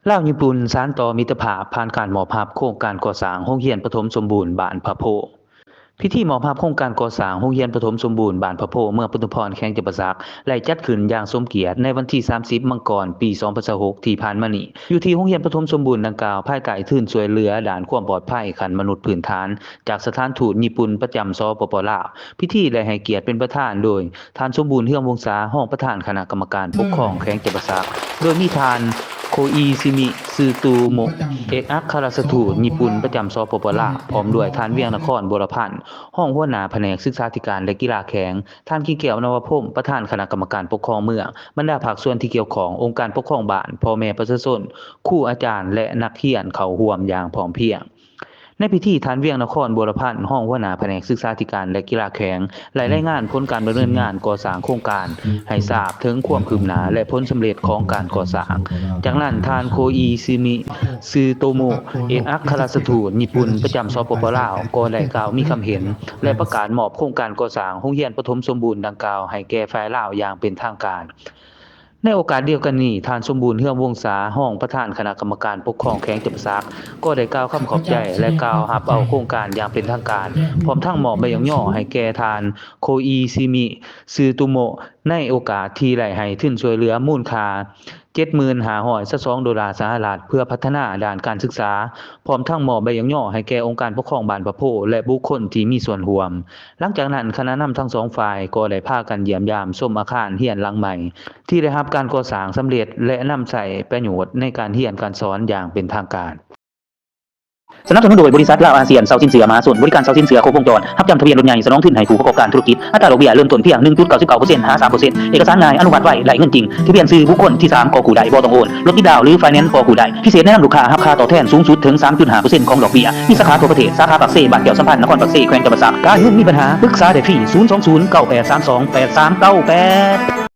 ລາວ-ຍີ່ປຸ່ນ ສານຕໍ່ມິດຕະພາບ ຜ່ານການມອບຮັບໂຄງການກໍ່ສ້າງໂຮງຮຽນປະຖົມສົມບູນບ້ານພະໂພ. ພິທີມອບຮັບໂຄງການກໍ່ສ້າງໂຮງຮຽນປະຖົມສົມບູນບ້ານພະໂພ ເມືອງປະທຸມພອນ ແຂວງຈຳປາສັກ ໄດ້ຈັດຂຶ້ນຢ່າງສົມກຽດໃນວັນທີສາມສິບ ມັງກອນ ປີສອງພັນຊາວຫົກ ທີ່ຜ່ານມານີ້ ຢູ່ທີ່ໂຮງຮຽນປະຖົມສົມບູນດັ່ງກ່າວ ພາຍໃຕ້ທຶນຊ່ວຍເຫຼືອດ້ານຄວາມປອດໄພຂັ້ນມະນຸດພື້ນຖານ ຈາກສະຖານທູດຍີ່ປຸ່ນປະຈຳ ສປປ ລາວ. ພິທີໄດ້ໃຫ້ກຽດເປັນປະທານໂດຍ ທ່ານ ສົມບູນ ເຮືອງວົງສາ ຮອງປະທານຄະນະກຳມະການປົກຄອງແຂວງຈຳປາສັກ, ໂດຍມີທ່ານ ໂຄອີຊິມິ ຊືໂຕໂມະ ເອກອັກຄະລັດຖະທູດຍີ່ປຸ່ນປະຈຳ ສປປ ລາວ, ພ້ອມດ້ວຍທ່ານ ວຽງນະຄອນ ບົວລະພັນ ຮອງຫົວໜ້າພະແນກສຶກສາທິການ ແລະ ກິລາແຂວງ, ທ່ານ ກິ່ງແກ້ວ ນະວະພົມ ປະທານຄະນະກຳມະການປົກຄອງເມືອງ, ບັນດາພາກສ່ວນທີ່ກ່ຽວຂ້ອງ, ອົງການປົກຄອງບ້ານ, ພໍ່ແມ່ປະຊາຊົນ, ຄູອາຈານ ແລະ ນັກຮຽນເຂົ້າຮ່ວມຢ່າງພ້ອມພຽງ. ໃນພິທີ, ທ່ານ ວຽງນະຄອນ ບົວລະພັນ ຮອງຫົວໜ້າພະແນກສຶກສາທິການ ແລະ ກິລາແຂວງ ໄດ້ລາຍງານຜົນການດຳເນີນງານກໍ່ສ້າງໂຄງການໃຫ້ຊາບເຖິງຄວາມຄືບໜ້າ ແລະ ຜົນສຳເລັດຂອງການກໍ່ສ້າງ. ຈາກນັ້ນ, ທ່ານ ໂຄອີຊິມິ ຊືໂຕໂມະ ເອກອັກຄະລັດຖະທູດຍີ່ປຸ່ນປະຈຳ ສປປ ລາວ ກໍໄດ້ກ່າວມີຄຳເຫັນ ແລະ ປະກາດມອບໂຄງການກໍ່ສ້າງໂຮງຮຽນປະຖົມສົມບູນດັ່ງກ່າວໃຫ້ແກ່ຝ່າຍລາວຢ່າງເປັນທາງການ. ໃນໂອກາດດຽວກັນນີ້, ທ່ານ ສົມບູນ ເຮືອງວົງສາ ຮອງປະທານຄະນະກຳມະການປົກຄອງແຂວງຈຳປາສັກ ກໍໄດ້ກ່າວຄຳຂອບໃຈ ແລະ ກ່າວຮັບເອົາໂຄງການຢ່າງເປັນທາງການ, ພ້ອມທັງມອບໃບຍ້ອງຍໍໃຫ້ແກ່ທ່ານ ໂຄອີຊິມິ ຊືໂຕໂມະ ໃນໂອກາດທີ່ໄດ້ໃຫ້ທຶນຊ່ວຍເຫຼືອມູນຄ່າ ເຈັດໝື່ນຫ້າຮ້ອຍຊາວສອງໂດລາສະຫະລັດ ເພື່ອພັດທະນາດ້ານການສຶກສາ, ພ້ອມທັງມອບໃບຍ້ອງຍໍໃຫ້ແກ່ອົງການປົກຄອງບ້ານພະໂພ ແລະ ບຸກຄົນທີ່ມີສ່ວນຮ່ວມ. ຫຼັງຈາກນັ້ນ, ຄະນະນຳທັງສອງຝ່າຍກໍໄດ້ພາກັນຢ້ຽມຢາມຊົມອາຄານຮຽນຫຼັງໃໝ່ ທີ່ໄດ້ຮັບການກໍ່ສ້າງສຳເລັດ ແລະ ນຳໃຊ້ປະໂຫຍດໃນການຮຽນການສອນຢ່າງເປັນທາງການ. ສະໜັບສະໜູນໂດຍ ບໍລິສັດລາວອາຊຽນເຊົ່າສິນເຊື່ອມະຫາຊົນ, ບໍລິການເຊົ່າສິນເຊື່ອຄົບວົງຈອນ, ຮັບຈຳທະບຽນລົດໃຫຍ່, ສະໜອງທຶນໃຫ້ຜູ້ປະກອບການທຸລະກິດ, ອັດຕາດອກເບ້ຍເລີ່ມຕົ້ນພຽງ ໜຶ່ງຈຸດເກົ້າສິບເກົ້າເປີເຊັນ ຫາ ສາມເປີເຊັນ, ເອກະສານງ່າຍ, ອະນຸມັດໄວ, ໄດ້ເງິນຈິງ, ທະບຽນຊື່ບຸກຄົນທີສາມກໍກູ້ໄດ້ ບໍ່ຕ້ອງໂອນ, ລົດຕິດດາວ ຫຼື ໄຟແນນສ໌ ກໍກູ້ໄດ້. ພິເສດແນະນຳລູກຄ້າ ຮັບຄ່າຕອບແທນສູງສຸດເຖິງ ສາມຈຸດຫ້າເປີເຊັນ ຂອງດອກເບ້ຍ. ມີສາຂາທົ່ວປະເທດ, ສາຂາປາກເຊ, ບ້ານແກ້ວສຳພັນ, ນະຄອນປາກເຊ, ແຂວງຈຳປາສັກ. ການເງິນມີບັນຫາ? ປຶກສາໄດ້ຟຣີ ສູນສອງສູນ ເກົ້າແປດສາມສອງ ແປດສາມເກົ້າແປດ.